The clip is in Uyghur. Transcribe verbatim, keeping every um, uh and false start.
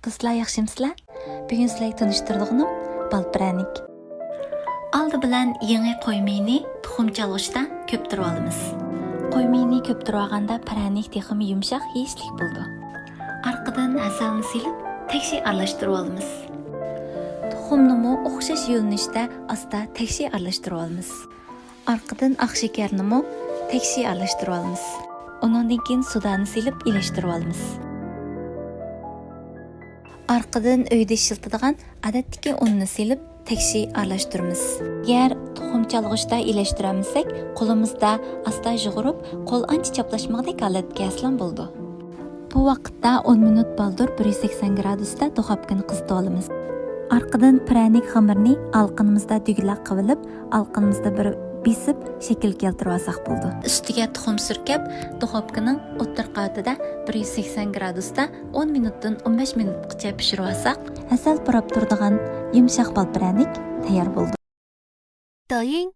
دوستلار، ياخشىمسىلەر؟ بۈگۈن سىلەرگە تونۇشتۇرىدىغىنىم بال پىرەنىك. ئالدى بىلەن يېڭى قوي مېيىنى تۇخۇم چالغۇچتا كۆپتۈرۈۋالىمىز. قوي مېيىنى كۆپتۈرۈۋالغاندا پىرەنىك تېخىمۇ يۇمشاق، يېيىشلىك بولىدۇ. ئارقىدىن ھەسەلنى سېلىپ، تەكشى ئارىلاشتۇرۇۋالىمىز. تۇخۇمنىمۇ ئوخشاش يۆنىلىشتە ئاستا تەكشى ئارىلاشتۇرۇۋالىمىز. ئارقىدىن ئاق شېكەرنىمۇ تەكشى ئارىلاشتۇرۇۋالىمىز. ئۇنىڭدىن كېيىن سودانى سېلىپ ئىلەشتۈرۈۋالىمىز. ئارقىدىن ئۆيدە ئىشلىتىدىغان ئادەتتىكى ئۇننى سېلىپ تەكشى ئارىلاشتۇرىمىز. ئەگەر تۇخۇم چالغۇچتا ئىلەشتۈرەلمىسەك، قولىمىزدا ئاستا يۇغۇرۇپ، قول ئانچە چاپلاشمىغۇدەك ھالەتكە كەلسىلا بولىدۇ. بۇ ۋاقىتتا ئون مىنۇت بالدۇر بىر يۈز سەكسەن گرادۇستا دۇخوپكىنى قىزىتىۋالىمىز. ئارقىدىن پىرەنىك خېمىرىنى ئالقىنىمىزدا دۈگىلەك قىلىۋېلىپ، ئالقىنىمىزدا بىر بېسىپ شەكىل كەلتۈرۈۋالساق بولىدۇ. ئۈستىگە تۇخۇم سۈركەپ، دۇخوپكىنىڭ ئوتتۇرا قاۋىتىدا بىر يۈز سەكسەن گرادۇستا ئون مىنۇتتىن ئون بەش مىنۇتقىچە پىشۇرۇۋالساق، ھەسەل پۇراپ تۇرىدىغان يۇمشاق بال پىرەنىك تەييار بولىدۇ. 抖音、